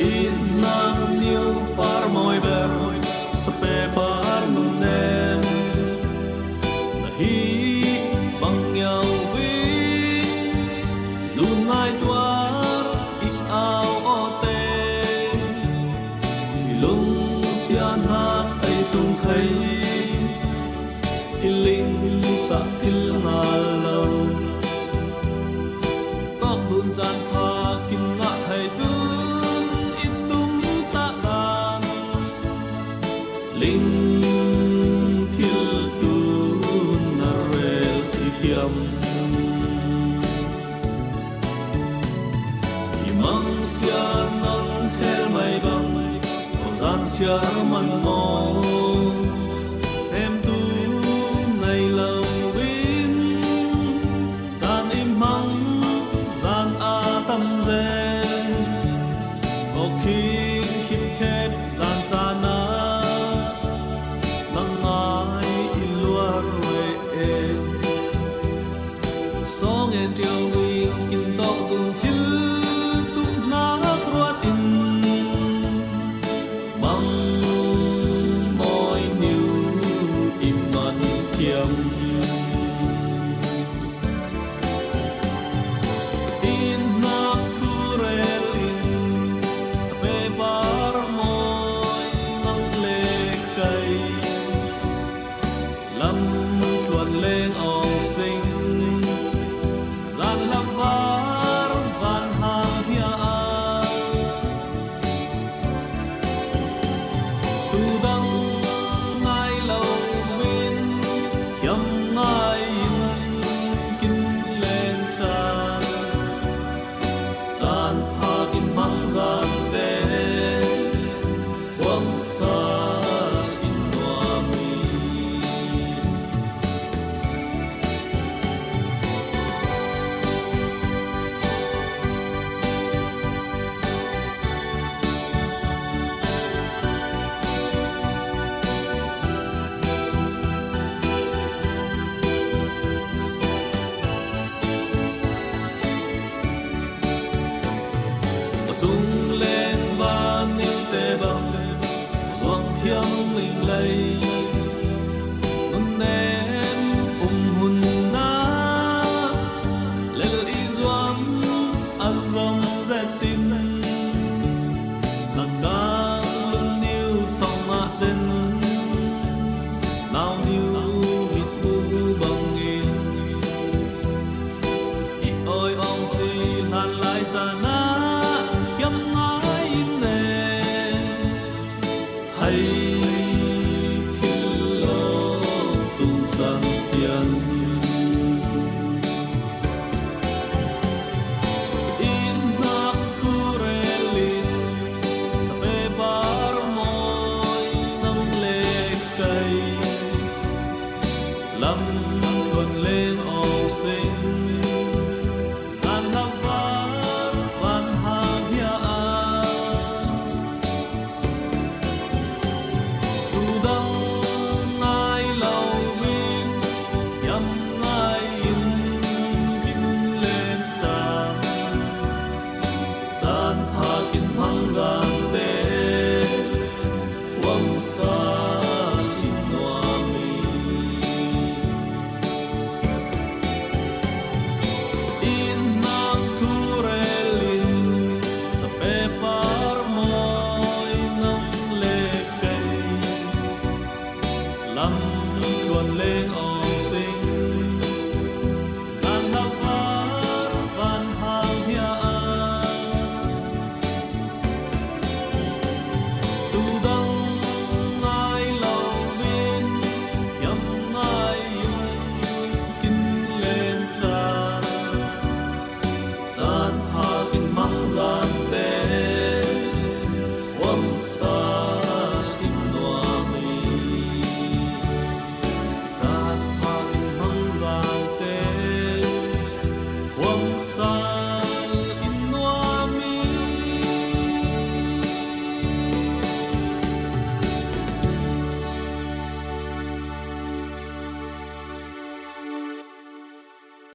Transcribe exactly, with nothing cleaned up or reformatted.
Itna niu par mawi ber, sape par nunnem, na hi bang ngiau hi, zun ngai tuar i au awte, i lungsiatna ei sung khai, i ling sa thil ngal lo. Tawk dun caan pha kin ngah thei tun i tum tak dan, ling thil tun na rel i hiam. I mang sia nang hel mai bang, o zan sia man maw, hem tu nei lo in, zan i mang zan a tam zen, o khing khip khep zan caan ah nang ngai i luar ve e. Sawng en ṭio ing kin tawk dun thil tuh nak ruat in, mang mawi niu i man hiam. Itna thu rel in, sape par mawi nang le kei, lam tluan leng awng sing, zan lam var van hang hia a, tu dang ngai lo in, hiam ngai in kin leng caan, caan pha kin mang zante, huamsa in nuam hi. A sung leng van niute bang, zuang thiang ling lei, nunnem um hun na, lel i zuam a zong zetin, na kang lun niu song ah zen, nau niu mit mu bangin, i awi awng si hlan lai caan ah hiam ngai in ne, hei thil lo tung cang tian. Itna thu rel in, sape par mawi nang le kei, lam tluan leng awng sing, zan lam var van hang hia a, tu dang ngai lo in, hiam ngai in kin leng caan, caan pha kin mang zante, huamsa in nuam hi. Itna thu rel in, sape pa